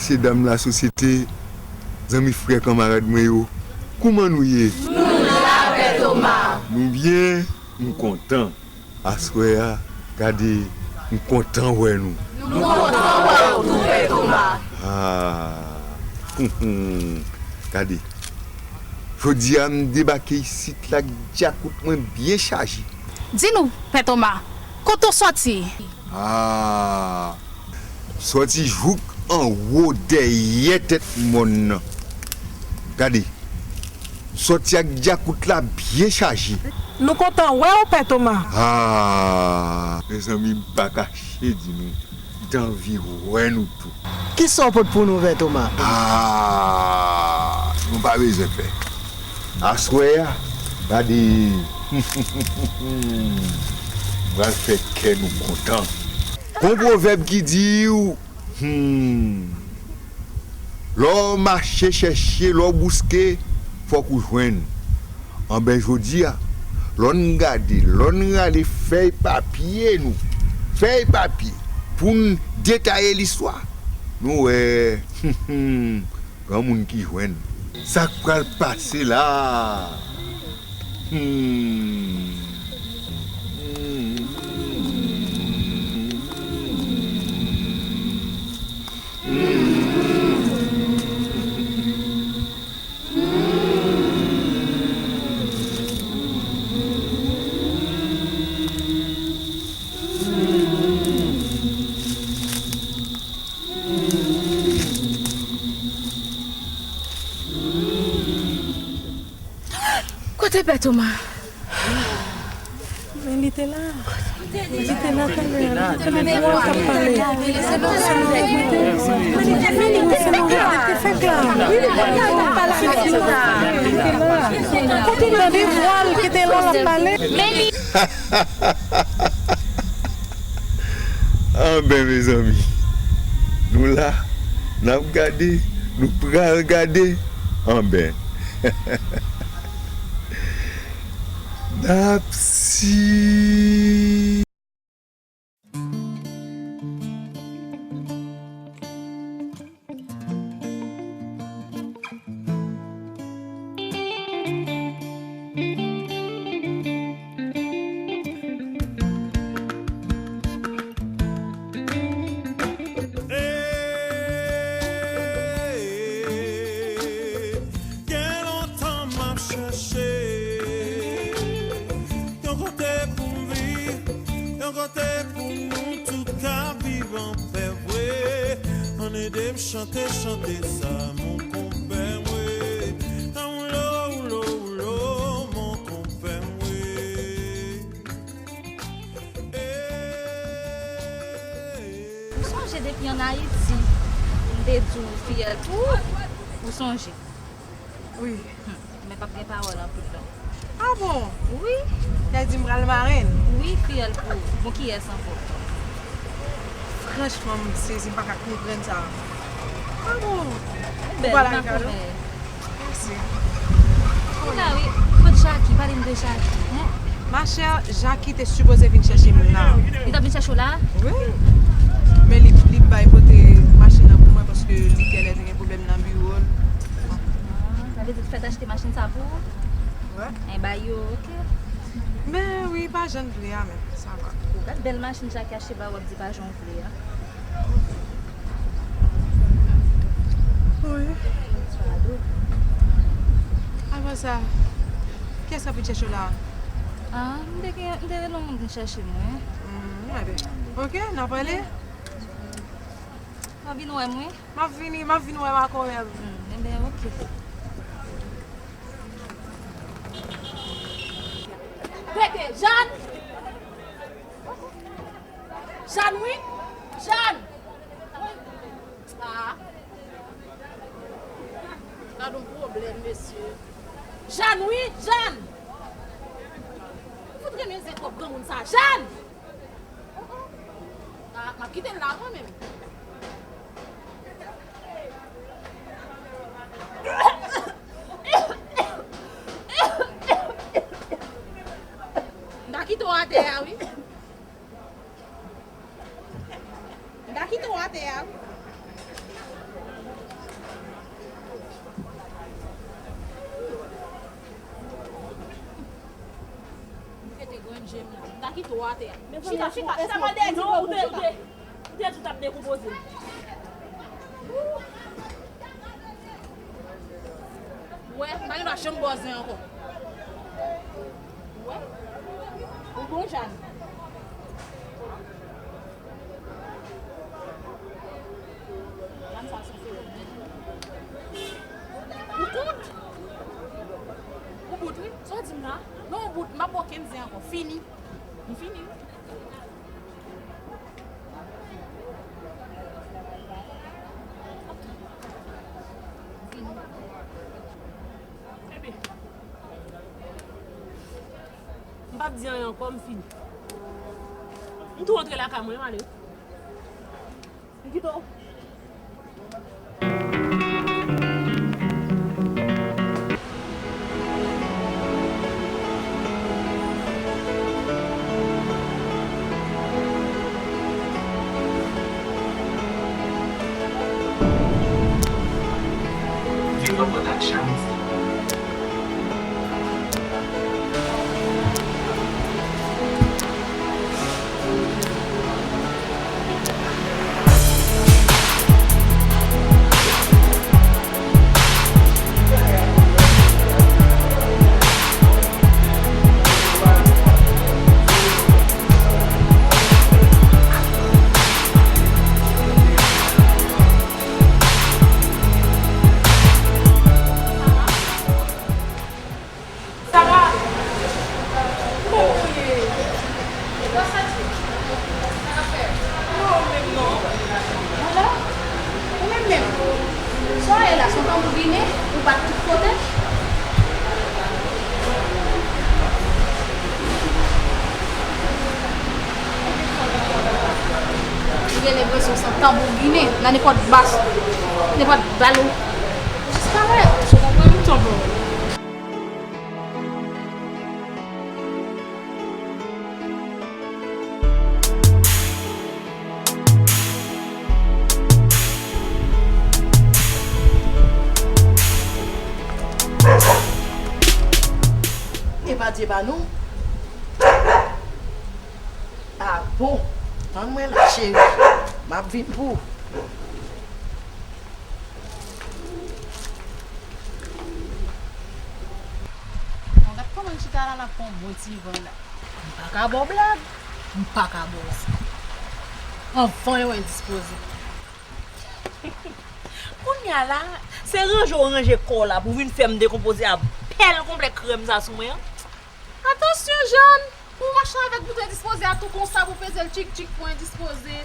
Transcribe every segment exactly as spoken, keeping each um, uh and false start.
Mesye dam lasosyete, zanmi frè kanmarad mwen yo, kouman nou ye? Nou la, Pè Toma. Nou byen? M kontan. Aswè a, gade, m kontan wè nou. Nou kontan wè w tou, Pè Toma. Ah. Gade. Jodi a, m debake isit la ak djakout mwen byen chaje. Di nou, Pè Toma, kote w sòti? Ah. Sòti jouk anwo dèyè tèt mòn nan. Gade. Sòti ak djakout la byen chaje. Nou kontan wè w, Pè Toma. Ah, mezanmi, m pa kache di nou, m t anvi wè nou tou. Kisa w pot pou nou, Pè Toma? Ah, nou pa bezwen pè. Aswè a, gade, m pral fè kè nou kontan. Gon pwovèb ki di w, Hmm. Lè w mache chèche, lè w bouske, fòk ou jwenn. Anben, jodi a, lè w gade, lè w rale fèy papye nou, fèy papye, pou n detaye listwa, nou wè, granmoun ki jwenn. Sa k pral pase la? Hmm. Kote Pè Toma? Men li te la. Li te la talè a. Li te la vwa k ap pale. Li te fèk la. Li te la. Tande vwa l ki te la l ap pale. Anben, mezanmi, nou la, n ap gade, nou pral gade. Anben. N ap si. Gen lontan m ap chèche yon kote pou m viv, yon kote pou nou tout ka viv anpè vre. Ann ede m chante, chante sa, mon konpè mwen. Awoulo, woulo, woulo, mon konpè mwen. Ou sonje depi ann Ayiti, m te di w fiyèl pou ou, ou sonje? Wi. Hmm, men p ap gen pawòl anpil non. Ah bon? Wi. Sa di m pral marenn? Wi, fiyèl pou ou. Bon, kiyès ankò? Franchman, m sezi, m pa ka konprann sa. Ah bon? Ou bèl, pral avèk Ado? Mèsi. Ou la, wi. Kot Jackie? Pale m de Jackie. Hmm. Ma chère, Jackie te sipoze vin chèche m la. Li t ap vin chèche w la? Wi. Men li, li bay pote machin nan pou mwen paske li genlè te gen pwoblèm nan biwo l. Ah, sa vle di l fèk achte machin sa pou ou? Wi. Enben, ba yo, oke. Men wi, pa jan l vle a, men sa va. Gad bèl machin Jackie achte ba w, w ap di pa jan w vle a. Wi. Apre sa, kiyès k ap vin chèche w la? Ah, m te gen, m te rele yon moun vin chèche mwen. Hmm, enben. Oke, n a pale? W ap vin wè m, wi. M ap vini, m ap vin wè w a kòrèl. Hmm, enben, oke. Rete, Jàn! Jàn, wi! Jàn! Ah! Gad yon pwoblèm, mesye. Jàn, wi! Jàn! Ou fout renmen zen twòp granmoun sa. Jàn! Ah, m ap kite l la mwen menm. M ta kite w atè a, wi. M ta kite w atè a, wi. M ta kite w atè a. Chita, chita, chita, pral dèyè ti gwo bouch ou ta. Ou te di w t ap dekonpoze m. Ou wè, m pa gen dwa janm ba w zen ankò. Ou wè? Ou bon, Jane. Jane sa se yon fenomèn. Ou bout? Ou bout, wi. Sa w di m la? Non, ou bout. M pa ba w okenn zen ankò. Fini. M fini, wi. M p ap di anyen ankò, m fini. M tou rantre lakay mwen, m ale. M kite w. Viva Productions. Sara! Kòman w ye? Kòman w ye? Sa k ap fèt? Non, menm non. Alò, ou menm menm? Sa w ye la, se yon tanbou ginen, ou bat tout kote? Ou gen lenpresyon se yon tanbou ginen, nan nenpòt bas, nenpòt bal ou jis parèt. Ou konprann m, tonton? Epa Dye pa nou. A bon? Tann mwen la, cheri. M ap vin pou ou. Bon, gad kòman l chita la, l ap pran yon bon ti van la. M pa ka ba w blag, m pa ka ba w zen. Anvan yo endispoze. Kounye a la, se ranje w ranje kò w la pou w vin fè m dekonpoze a bèl konplè krèm sa sou mwen an. Atansyon, Jàn! Pou w mache avèk bout endispoze a tou konsa, pou w peze l tchik tchik pou endispoze.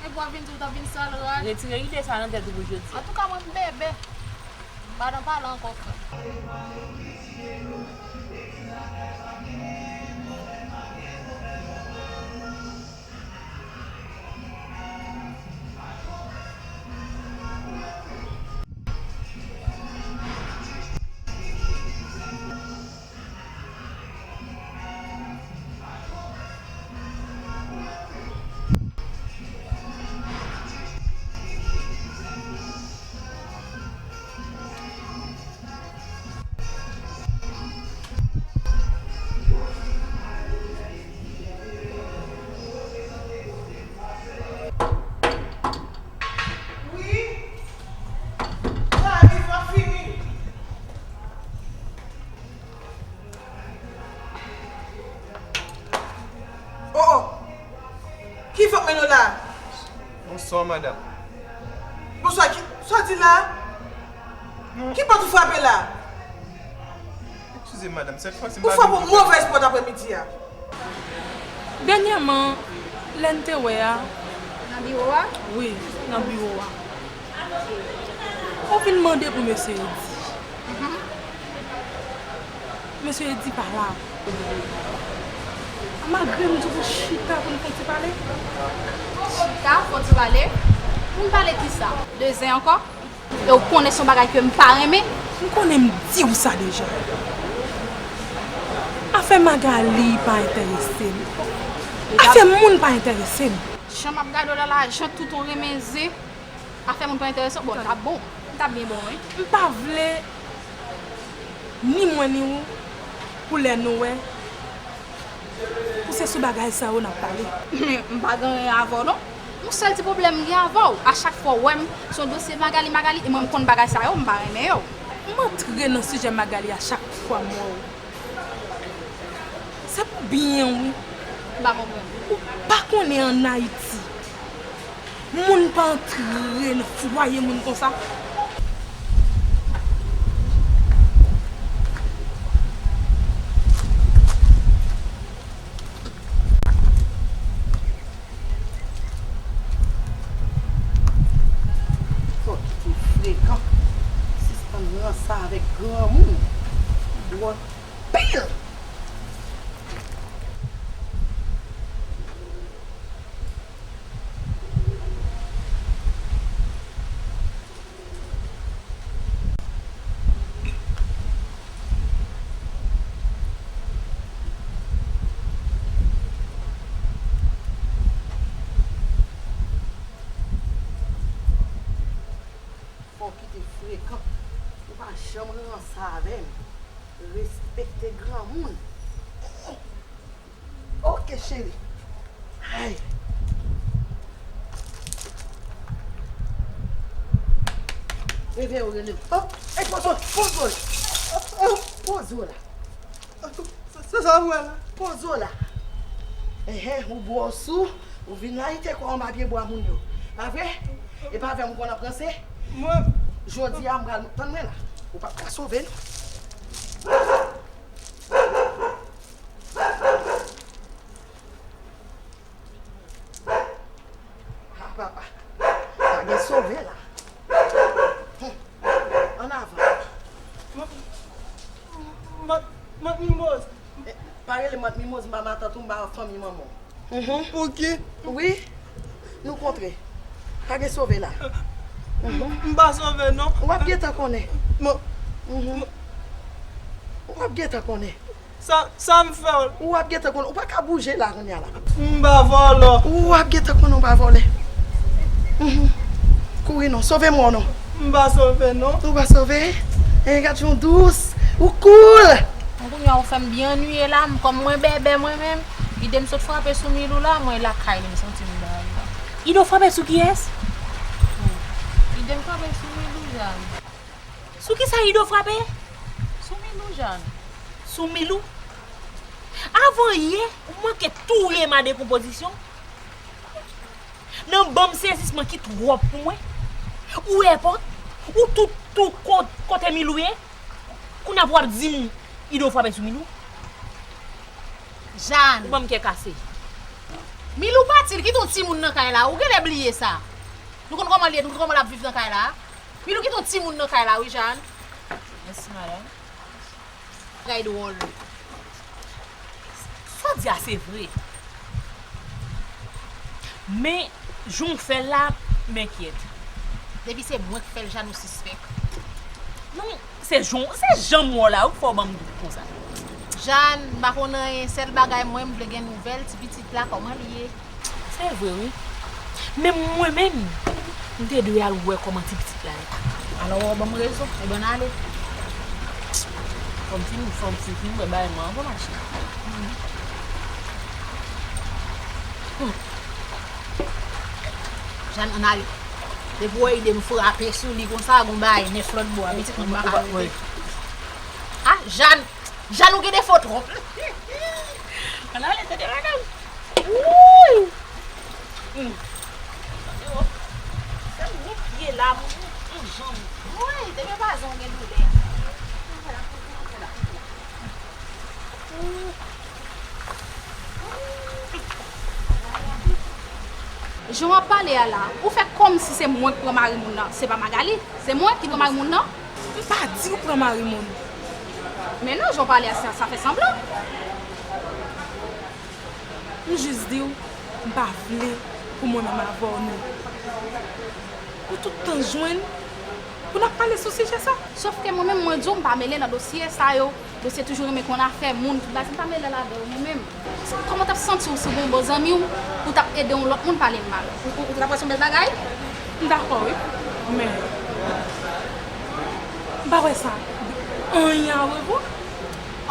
Epi w ap vin di w t ap vin sal rad. Retire ide sa nan tèt ou pou jodi a. Antouka, mwen m bebe. M pa nan pale ankò, frè. Wi. Sa rive, w ap fini. Oh, oh. Ki fòk mennen w la? Bonswa, madanm. Bonswa, ki, sa w di la? Non. Ki pòt ou frape la? Eskize m, madanm, sèt fwa si m pa vin pou... Ou frape yon movèz pòt aprèmidi a. Dènyèman, lè n te wè a. Nan biwo a? Wi, nan biwo a. Ou vin mande pou mesye Edi. Mhm. Mesye Edi pa la. Malgre m di w pou chita pou n fè yon ti pale. Chita, fè yon ti pale? Pou n pale kisa? De zen ankò? E w konnen se yon bagay ke m pa renmen. M konnen m di w sa deja. Afè Magali pa enterese m. Afè moun pa enterese m. Jan m ap gade w la, la, jan tout ou renmen zen, afè moun pa enterese w, bon, l t ap bon. L t ap byen bon, wi. M pa vle ni mwen ni ou pou lè nou wè Pou se sou bagay sa yo n ap pale. Men, m pa gen anyen avè w non. Yon sèl ti pwoblèm m gen avè w, a chak fwa w wè m, se yon dosye Magali, Magali, e mwen m konn bagay sa yo, m pa renmen yo. M antre nan sijè Magali a chak fwa m wè w. Se pou byen w wi. M pa konprann. Ou pa konnen ann Ayiti, moun pa antre nan fwaye moun konsa. Fò kite frekan. Sispann ranse avèk granmoun. Dwòl pil. Fò w kite frekan. Ou pa janm ranse avè m. Respekte granmoun. Ok, cheri. Ay. Reveye w, rele m. Oh, ey, poze w, poze w. Oh, oh, poze w la. Sa, sa, sa w wè la? Poze w la. Enhen, ou bwè w sou, ou vin ayite kò w anba pye bwa moun yo. Pa vre? E pa avè m ou konn ap ranse? Mwen. Jodi a, m pral, tann mwen la. Ou p ap ka sove, non. Ah, papa. Pa gen sove la. Hum. Ann avan. Mant, mant, mant Mimoz. Eh, pa rele mant Mimoz, m pa matant ou, m pa fanmi manman w. Mhm. Pouki? Wi. Nou kontre. Pa gen sove la. Mhm. M pa sove, non. W ap gentan konnen. Mwen. Mhm. W ap gentan konnen. Sa, sa m fè w? Ou ap gentan konn, ou pa ka bouje la kounye a la. M pa vòlò. Ou ap gentan konn ou pa vòlè. Mhm. Kouri non, sove mwen non. M pa sove non. Ou pa sove? Eh, gad jan w dous. Ou cool. Bon, kounye a ou fè m byen annuiye la, m, kòm mwen bèbè mwen menm, ide m sot frape sou Milou la, mwen lakay li, m santi m bay la. Ide w frape sou kiyès? Ide m frape sou Milou, Jàn. Sou kisa Ido frape? Sou Milou, Jàn. Sou Milou? Avan yè, ou manke touye m a dekonpozisyon. Nan banm sezisman ki twòp pou mwen. Ou èpòt, ou tout, tout ko-, kote Milou ye. Kounye a pou w ap di m Ido frape sou Milou? Jàn. Ou ban m kè kase. Milou pati, li kite yon timoun nan kay la. Ou genlè bliye sa. Nou konn kòman li ye, nou konn kòman l ap viv nan kay la. Milou kite yon timoun nan kay la, wi, Jàn. Mèsi, madanm. Bagay dwòl. Sa w di a, se vre. Men, jan w fè l la, m enkyèt. Depi se mwen k fè l, Jàn, ou sispèk. Non, se jan, se jan m wè w la, wi, k fè w ban m dout konsa. Jàn, m pa konn anyen, sèl bagay mwen, m vle gen nouvèl ti pitit la, kòman li ye? Se vre, wi. Men mwen menm, m te dwe al wè kòman ti pitit la ye. Alò, w ban m rezon, ebyen n ale. Fò m fin, fò m fin, fin wè bagay mwen an pou mache. Hmm. Jàn, ann ale. Depi w ede m frape sou li konsa, gon bagay nèf lòt bò a, pitit mwen pa ka rete. Ah, Jàn, Jàn, ou gen defo twòp. Ann ale, tande madanm. Wouy! Hmm. Tande, oh. Se gwo pye la, moun, moun, moun janm. Woy, depi pa jan w gen doulè. Jan w ap pale a la, ou fè kòmsi se mwen k pran mari moun nan. Se pa Magali, se mwen ki pran mari moun nan. M pa di w pran mari moun. Men non, jan w pale a, sa, sa fè sanblan. M jis di w, m pa vle pou mwen menm avè w, non. Ou tout tan jwenn pou n ap pale sou sijè sa. Sòf ke mwen menm, mwen di w, m pa mele nan dosye sa yo. Dosye toujou renmen konn afè moun, tout bagay, m pa mele ladan yo, mwen menm. Kòman w t ap santi w si w gen yon bon zanmi w, ou t ap ede yon lòt moun pale l mal? Ou, ou, ou t ap wè se yon bèl bagay? M dakò, wi. Men, m pa wè sa gen anyen a wè pou.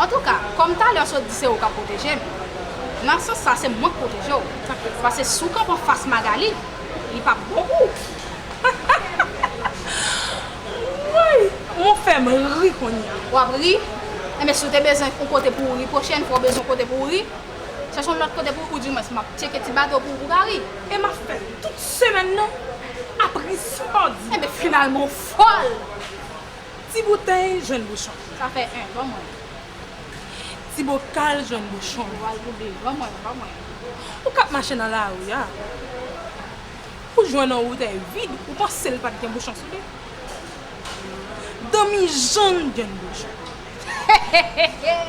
Antouka, kòm talè w sot di se ou k ap pwoteje m, Nan sans sa, se mwen k pwoteje w. Paske si w kanpe anfas Magali, li p ap bon pou ou. Woy, ou fè m ri kounye a. W ap ri? Enben, si w te bezwen yon kote pou w ri pwochèn fwa w bezwen yon kote pou w ri, chèche yon lòt kote pou w ri, oudimwens m ap tcheke ti bato pou w pou w ka ri. E m ap fè tout semèn nan ap ri san òdi. Enben, finalman, w fòl! Ti boutèy jwenn bouchon. Sa fè en, ban mwen. Ti bokal jwenn bouchon. Ou al pou de, ban mwen, ban mwen. Ou k ap mache nan lari a, ou jwenn yon boutèy vid, ou panse l pa t gen bouchon sou li. Danmi Jann jwenn bouchon.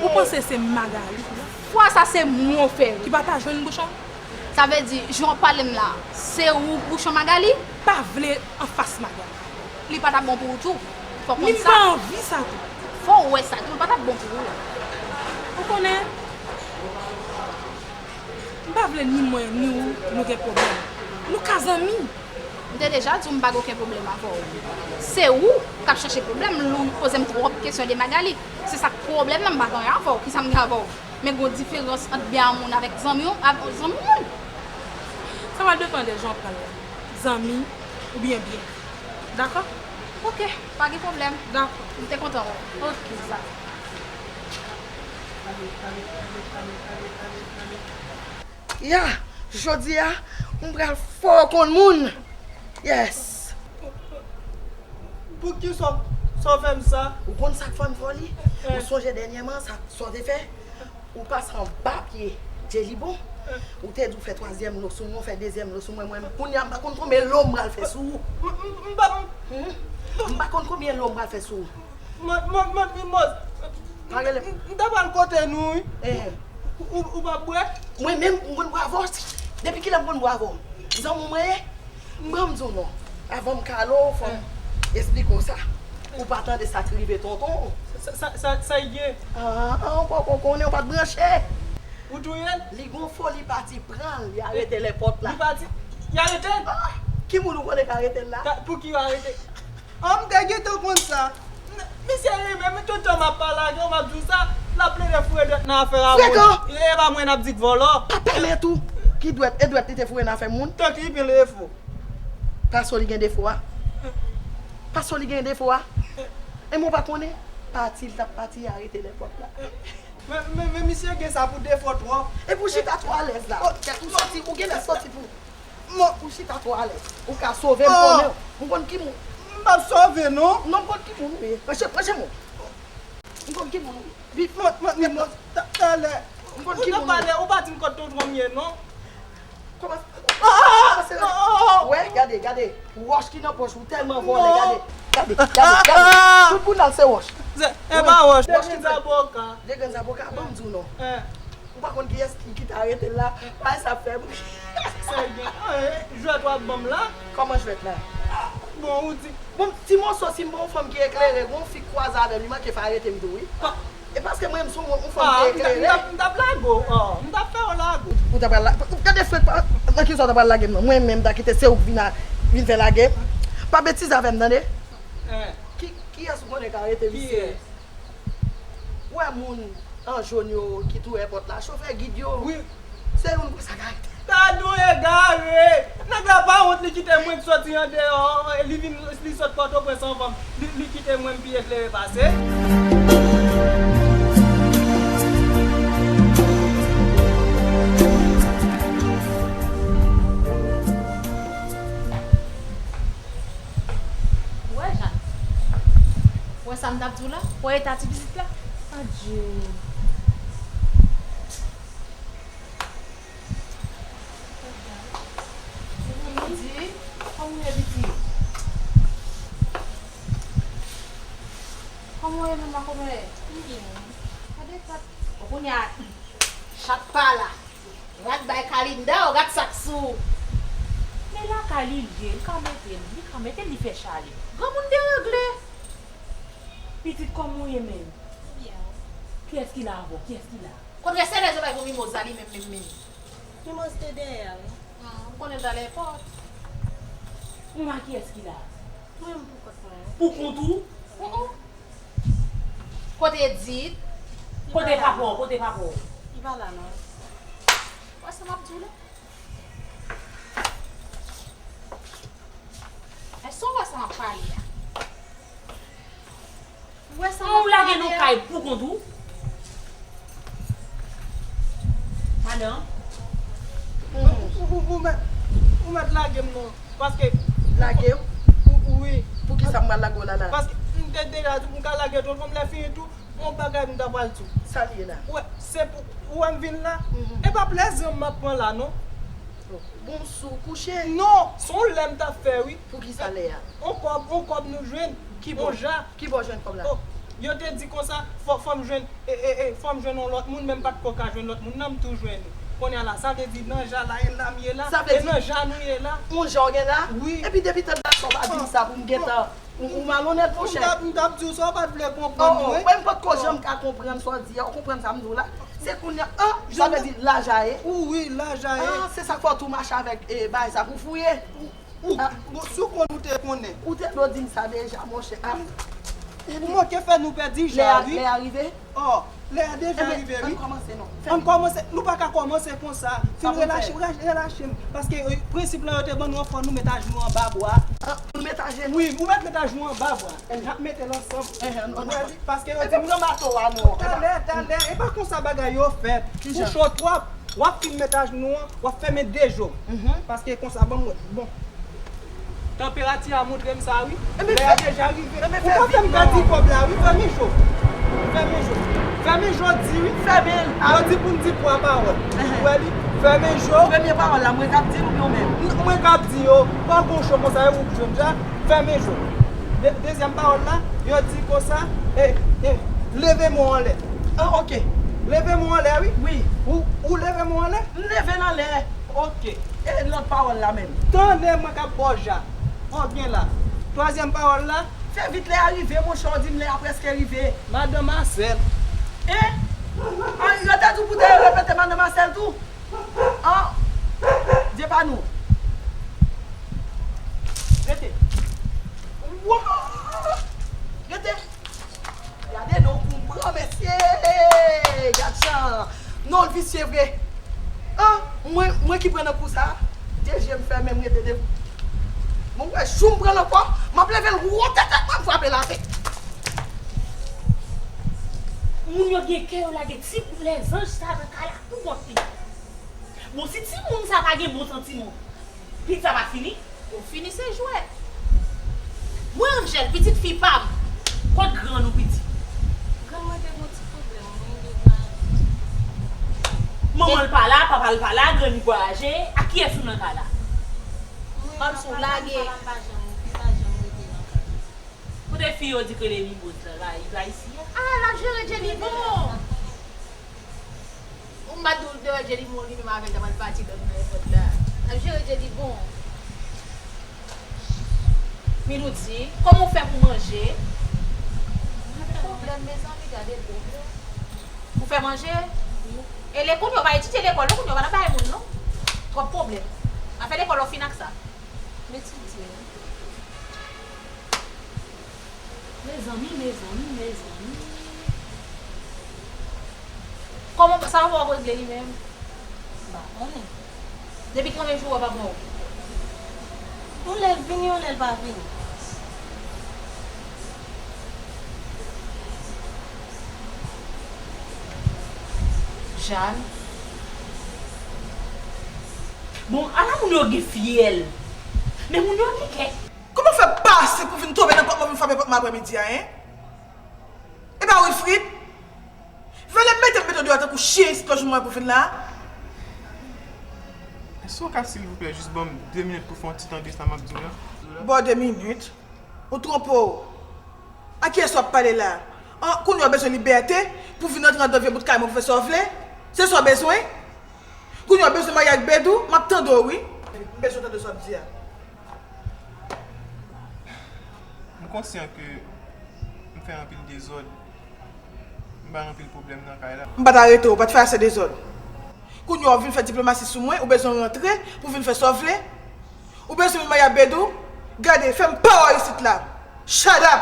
Ou panse se Magali fwa sa se mwen w fè ri. Ki pa ta jwenn bouchon? Sa vle di, jan w ap pale m la, se ou bouchon Magali? Pa vle anfas Magali. Li pa t ap bon pou ou tou. Fò w konn sa. Li pa anvi sa tou. Fò w wè sa tou, li pa t ap bon pou ou. Ou konnen, m pa vle ni mwen ni ou nou gen pwoblèm. Nou ka zanmi. M te deja di w m pa gen okenn pwoblèm avè w. Se ou k ap chèche pwoblèm, lè w poze m twòp kesyon de Magali. Se sa k pwoblèm nan, m pa gen anyen avè w. Kisa m gen avè w? Men gon diferans ant byen a moun avèk zanmi w, avèk zanmi moun. Sa va depann de jan w pran l la. Zanmi oubyen byen. Dakò? Ok, pa gen pwoblèm. Dakò. M te kontan wè w. Ok. Sa. Ya, jodi a, m pral fè w konn moun. Yes. Poukisa w fè m sa? Ou konn sa k fè m fè w li? Eh. Ou sonje dènyèman sa, sa w te fè? Ou pase anba pye Jelly Bon. Eh. Ou te di w fè twazyèm lo sou mwen, ou fè dezyèm lo sou mwen, mwen, kounye a m pa konn konbyen lo m pral fè sou ou. M, m, m pa, m, hmm? M pa konn konbyen lo m pral fè sou ou. Mad, mad, mad Mimoz. Pa rele m. M, m ta pral kote nou, wi. Eh. Ou, ou, ou pa bwè? Mwen menm, m konn bwè avè w. Depi kilè m konn bwè avè w? Zanmi w mwen ye? Ban m di w non. Avan m kale w, fò m esplike w sa. Ou pa tande sa k rive tonton w? Sa, sa, sa, sa y gen? Ah, ah, ou poko konnen, ou pa t branche. Ou touye l? Li gon foli pati pran l, li arete lè pòt la. Li pati? Li arete l? Ah, ki moun ou konnen k arete l la? Ka, pou ki yo arete? An, m te gentan konn sa. Misye renmen m, tout tan m ap pale ak yo, m ap di w sa, l ap plede foure dwèt nan afè a moun. Frekan! E pa mwen n ap di k vòlò. Pa pèmèt ou! Ki dwèt? E dwèt li te foure nan afè moun? Tank li byen leve fò. Paske li gen defo a? Paske li gen defo a? E mwen pa konnen? Pati l t ap pati, arete lè pòt la. Men, men, men misye gen sa pou defo twòp. Epi w chita twò alèz la. Ou soti, ou genlè soti pou Ou chita twò alèz. Ou ka sove m konnen. M konn ki moun. M p ap sove non. Non, m konn ki moun ou ye. Panche, panche mwen. M konn ki moun ou ye. Vit. Mwen, mwen, mwen, ta, talè. M konn ki moun ou ye. Ou pa di m kot tonton m ye non. Kòman? Kòman se rele? Wè, gade, gade. Wòch ki nan pòch ou tèlman vòlè, gade. Gade, gade, gade. Tout bounal se wòch. Se, e pa wòch. Wòch ki fè. De grenn zaboka. De grenn zaboka, ban m di w non. Ou pa konn kiyès ki, ki te arete l la? Bagay sa fè m ri. Sa gen. Ah, eh, jwèt w ap ban m la? Kòman jwèt la? Bon, ou di. Bon, ti moso, si m pa yon fanm ki eklere, gon fi k kwaze avè m, li manke fè arete m tou, wi. E paske mwen, m se yon, yon fanm ki eklere. Ah, m t ap, m t ap, m t ap lage w, oh, m t ap fè w lage w. Ou ta pral la, gade frè, nan kisa w ta pral lage m nan? Mwen menm, m ta kite se ou k vin a, vin fè lage m. Pa betize avè m, tande? Eh. Ki, kiyès ou konnen k arete misye? Kiyès? Ou wè moun an jòn yo ki tou èpòt la, chofè gid yo. Wi. Se youn konsa k arete. Gadon egare! Nèg la pa wont, li kite mwen k soti andeyò, li vin, li sot Pòtoprens anvan m, li, li kite mwen m pi eklere pase. Ou wè, Jàn? Ou wè sa m t ap di w la? Ou wè eta ti pitit la? Adje. Pitit, kòman w ye, pitit? Kòman w ye menm la, kòman w ye? M byen. Gade kat. Bon, kounye a, chat pa la. Rat bay Kalinda, w gat sa k sou. Men lakay li l ye, li ka mete l, li ka mete l, li fè chale. Granmoun deregle. Pitit, kòman w ye menm? Byen. Kiyès ki la avè w? Kiyès ki la? Kote sèlèz yo bay pou Mimoz la, li menm, menm, menm? Mimoz te dèyè a, wi. Ah, m konnen l t al èpòt. Mwen, kiyès ki la? Mwen, m pou kont mwen. Pou kont ou? Ou, ou. Kote Edith? Kote papa w? Kote papa w? Li pa la non. Wè sa m ap di w la? Èske w wè sa m ap pale a? Ou wè sa m ap pale a? Ou lage nou kay pou kont ou? Madanm. Ou, ou, ou, ou mèt, ou mèt lage m non. Paske lage w? Ou, ou, wi. Poukisa m pral lage w la la? Paske m te deja di w m ka lage tou, kòm lè fini tou, yon bagay m ta pral di w. Sa l ye la? Ou wè, se pou, ou wè m vin la? E pa plezi m ap pran la non. Bon, sou kouche? Non, se yon lè m t ap fè wi. Poukisa lè a? On kòb, on kòb nou jwenn. Ki bò? On ja. Ki bò jwenn kòb la? Oh, yo te di konsa, fò, fò m jwenn, e, e, e, fò m jwenn yon lòt moun, men m pa t ko ka jwenn lòt moun nan, m tou jwenn ou. Kounye a la, sa vle di nan ja la, e la m ye la, e nan ja nou ye la. On ja w gen la? Wi. Epi depi tande sa w pa di m sa pou m gentan, ou, ou malonèt, monchè. M t ap, m t ap di w sa, w pa t vle konprann mwen. Mwen m potko janm ka konprann sa w di a, ou konprann sa m di w la? Se kounye a, an, sa vle di la ja ye? Wi, la ja ye. Ah, se sa k fè w tou mache avèk, e, bagay sa pou fouye. Ou, ou, bon, si w konn ou te konnen. Ou te dwe di m sa deja, monchè. Ah. Ou manke fè nou pèdi ja, wi. Lè a rive? Oh, lè a deja rive, wi. Ann kòmanse, non. Ann kòmanse. Nou pa ka kòmanse konsa. Fin relache, relache m. Paske, eh, prensip lan yo te ban nou an, fò nou met ajnou anba bwa. Ah, pou nou met ajnou? Wi, ou mèt met ajnou anba bwa. N ap mete l ansanm. Paske yo di m pran bato a, non. Talè, talè, e pa konsa bagay yo fèt. Ou cho twòp. W ap fin met ajnou an, w ap fèmen de je w. Paske konsa, ban m wè. Bon. Tanperati a montre m sa, wi. Lè a deja rive. Ou pa fè m pèdi kòb la, wi. Fèmen je w. Fèmen je w. Fèmen je w di, wi. Fèmen l. Yo di pou n di twa pawòl. Ou wè li? Fèmen je w. Premye pawòl la, mwen k ap di l oubyen w menm? N-, mwen k ap di yo. Pa gon cho konsa, e ou k jwenn ja. Fèmen je w. De-, dezyèm pawòl la, yo di konsa, e, e, leve men w anlè. Ah, ok. Leve men w anlè, wi. Wi. Ou, ou leve men w anlè? M leve l anlè. Ok. E lòt pawòl la menm? Tande mwen k ap ba w ja. Fò gen la. Twazyèm pawòl la? Fè vit, lè a rive, monchè, w di m lè a prèske rive. Madan Masèl. E? Ah, yo te di w pou te repete madan Masèl tou? An, Dye pa nou. Rete. Wa! Rete. Gade non kou m pran, mesye. Gad jan. Non, l visye vre. An, mwen, mwen ki pran nan kou sa. De je m fèmen, m rete devan. Mwen wè jou m pran l ankò, m ap leve l wotètèt mwen, m frape l atè. Moun yo gen kè yo lage ti lèzanj sa nan kay la pou kont li. Bon, si timoun sa pa gen bon santiman, pitit sa pa fini? Ou fini se jwèt. Mwen Angel, pitit fi pa m. Kot grann ou, pitit? Grann mwen te gon ti pwoblèm, wi, li pa. Manman l pa la, papa l pa la, grann li vwayaje, ak kiyès ou nan kay la? Mwen, papa l, manman l pa janm, li pa janm rete nan kay. Kote fi yo di k rele Mimoz la, la, li pa isi a? Ah, l ap jere Jelly bon. Ou m pa di w devan Jelly bon, li menm avè l ta pral pati dòmi nan èpòt la. L ap jere Jelly bon. Miloudy, kòman w fè pou manje? Pwoblèm, mezanmi, gade pwoblèm. Ou fè manje? Wi. E lè kounye a w pa etidye lekòl, non, kounye a w pa nan bay moun, non. Twòp pwoblèm. Afè lekòl, w fin ak sa. M etidye. Mezanmi, mezanmi, mezanmi. Kòman sa w ap regle li menm? M pa konnen. Depi konbyen jou w ap pran w? Yon lè l vini, yon lè l pa vini. Jeanne. Bon, ala moun yo gen fyèl. Men moun yo gen kè. Kòman w fè pase pou vin tonbe nan pòt mwen, vin frape pòt mwen aprèmidi a, en? E pa Wilfrid? Vale mete m mete w deyò tankou chen isit lòt jou mwen pou vin la. Èske w ka, silvouplè, jis ban m de minit pou fè yon ti tande sa m ap di w la? Ba w de minit? Ou twonpe w. A kiyès w ap pale la? An, kounye a w bezwen libète pou vin antre anndan vye bout kay mwen pou fè sa w vle? Se sa w bezwen? Kounye a w bezwen marye ak Bedou? M ap tande w, wi. M bezwen tande sa w ap di a. M konsyan ke m fè anpil dezòd. M bay anpil pwoblèm nan kay la. M pa t arete w, w pa t fè ase dezòd. Kounye a w vin fè diplomasi sou mwen, ou bezwen rantre pou vin fè sa w vle? Ou bezwen vin marye ak Bedou? Gade, fè m pa w isit la. Shut up!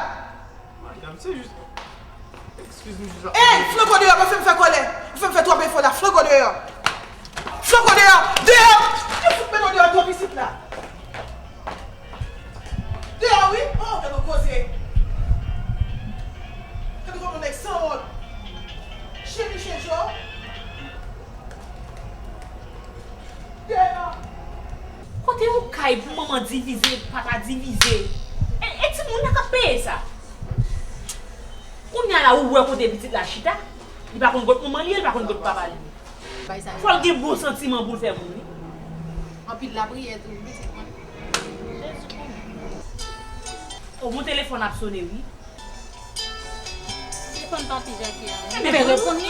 Madanm, se jis, excuse me, jis. Ey, flanke w deyò, pa fè m fè kòlè. Ou fè m fè twòp efò la, flanke w deyò. Soko deyò! Deyò! Yo fout mete w deyò twòp isit la! Deyò wi! Oh, gade yon koze! Gade kòman nèg sanwont! Chemiche jo! Deyò! Kote yon kay pou manman divize, papa divize? E, e timoun nan k ap peye sa? Kounye a la, ou wè kote pitit la chita, li pa konn kot manman li ye, li pa konn kot papa li ye. Bay sa yo. Fò l gen bon santiman pou l fè moun, wi. Anpil lapriyè tou, pitit mwen. O, mon telefòn ap sone, wi. Telefòn Papi Jackie a. Ebyen, reponn li.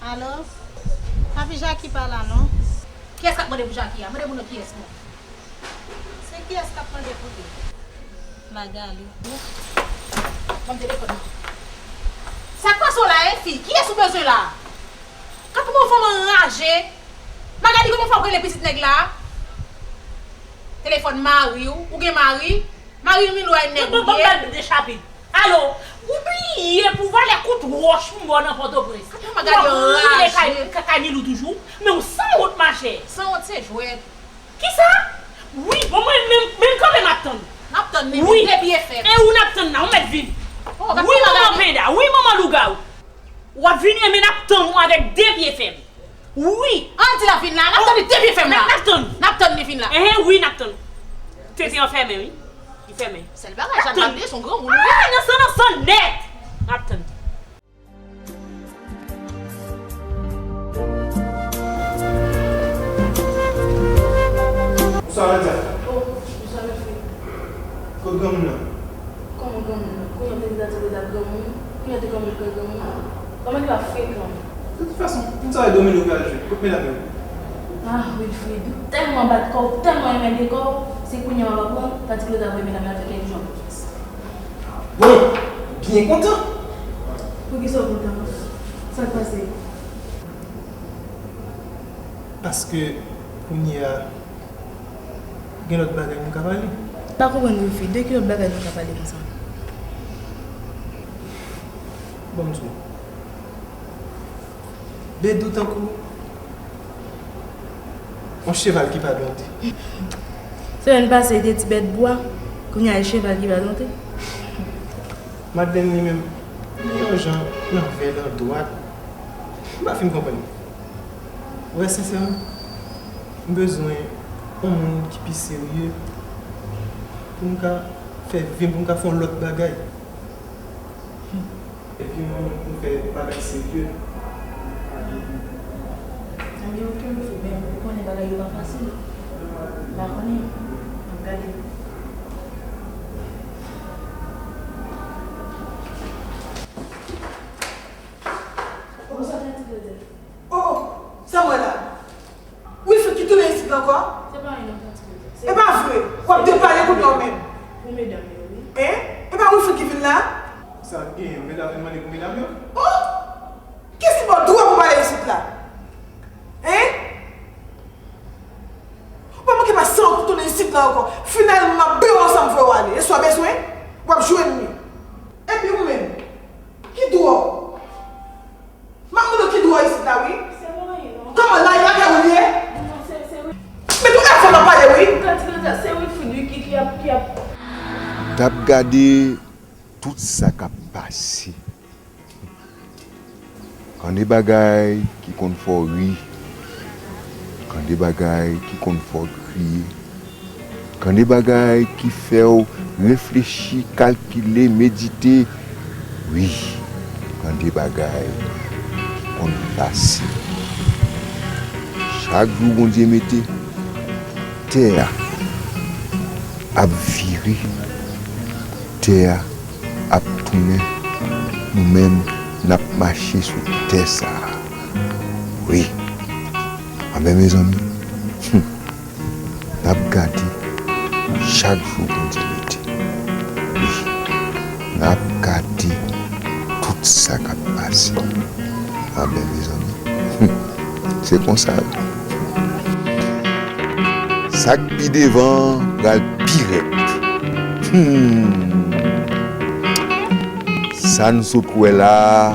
Alo? Papi Jackie pa la, non. Kiyès k ap mande pou Jackie a? Mande pou non kiyès, non. Se kiyès k ap mande pou li? Magali. Ban m telefòn nan. Sa k pase w la, en fi? Kiyès ou bezwen la? Gad kòman fanm anraje. Magali, kòman fè w rele pitit nèg la? Telefòn mari w, ou gen mari? Mari w milway nèg ou ye? Ban m ba l de chapit. Alo, ou bliye pou valè kout wòch m ba w nan Pòtoprens. Gad kòman Magali anraje. Ou ap rele kay, kay Milou toujou, men ou sanwont, machè. Sanwont se jwèt. Kisa? Wi, bon, mwen menm, menm kanpe m ap tann. N ap tann li, wi, men depi e fèt. E ou n ap tann la, ou mèt vin. Oh, gad wi, manman Penda, wi, manman lougawou. W ap vini, men n ap tann ou avèk de pye fèm. Wi. Ann di l ap vin la, n ap tann li de pye fèm la. N ap tann. N ap tann li vin la. Enhen, wi, n ap tann. Tete an fèmen, wi. Li fèmen. Sèl bagay, Jad Babde se yon granmoun, wi. Ah, nan san, nan san nèt. N ap tann. Bonswa, Nadia. Oh, bonswa, mèsi. Kot granmoun nan? Kòman granmoun nan? Kounye a w te di Nadia te ap granmoun, kounye a w te granmoun, l pral granmoun. Kòman li ap frekan? De tout fason, moun sa yo domino pral jwe. Kot medam yo? Ah, Wilfrid, ou tèlman bat kò w, ou tèlman enmède kò w, se kounye a w ap aprann, tandis ke lè w ta voye medam yo al fè kèk jou an pwofès. Bon, byen kontan. Poukisa w kontan? Sa k pase? Paske kounye a, gen lòt bagay nou ka pale. M pa konprann, Wilfrid, de ki lòt bagay nou ka pale konsa? Bon, m di w. Bedou tankou yon cheval ki pa donte. Semèn pase, li te ti bèt bwa, kounye a, li cheval ki pa donte. Madeleine, li menm, li yon jan nan vè l an dwat. M pa fin konprann. Wè, sensèman, m bezwen yon moun ki pi serye pou m ka fè vi m, pou m ka fè yon lòt bagay. Epi mwen menm pou m fè bagay serye. Ebyen, oke, oke, men ou konnen bagay yo pa fasil. M pa konnen. M ap gade. Ou sa fè ti plezè. Oh, sa m wè la? Wilfrid ki tounen isit la ankò? Se pa yon nòm tanti kote. E pa vre, w ap depale kounye a w menm. Pou medam yo, wi. Hein? E pa Wilfrid ki vin la? Sa k genyen, medam vin mande pou medam yo? Oh! Kiyès ki ba w dwa pou pale isit la? Hein? Ou pa manke pa san w pou tounen isit la ankò. Finalman, m ap byen wè w sa m voye w ale. E sa w bezwen? W ap jwenn li. Epi ou menm? Ki dwa w? M ap mande w ki dwa w isit la, wi. Se mwen, non. Kòman, la e lakay ou li ye? Non, se, se wi. Met yon èfò nan pale, wi. Tanti Nadia, se Wilfrid, wi, ki, ki ap, ki ap. N ap gade tout sa k ap pase. Kande bagay ki konn fè w ri. Kande bagay ki konn fè w kriye. Kande bagay ki fè w reflechi, kalkile, medite. Wi, kande bagay ki konn pase. Chak jou Bondye mete, tè a ap vire, tè a ap tounen, nou menm, n ap mache sou tè sa a. Wi. Anben, mezanmi, hmm, n ap gade chak jou Bondye mete. Wi. N ap gade tout sa k ap pase. Anben, mezanmi, hmm, se konsa, wi. Sa k pi devan pral pi rèd. Hmm. Sa n sot wè la a,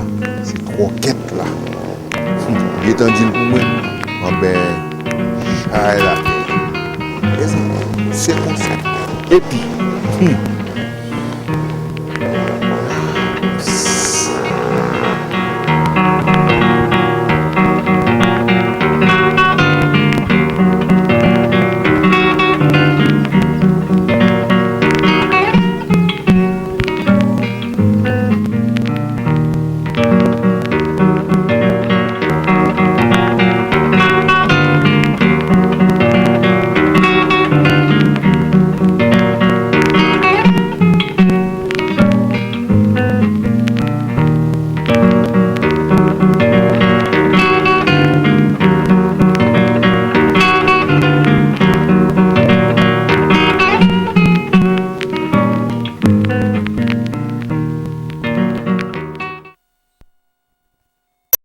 se twòkèt la. Hmm, gentan di l pou mwen. Anben, chay la. Mezanmi, se konsa. Epi, hmm,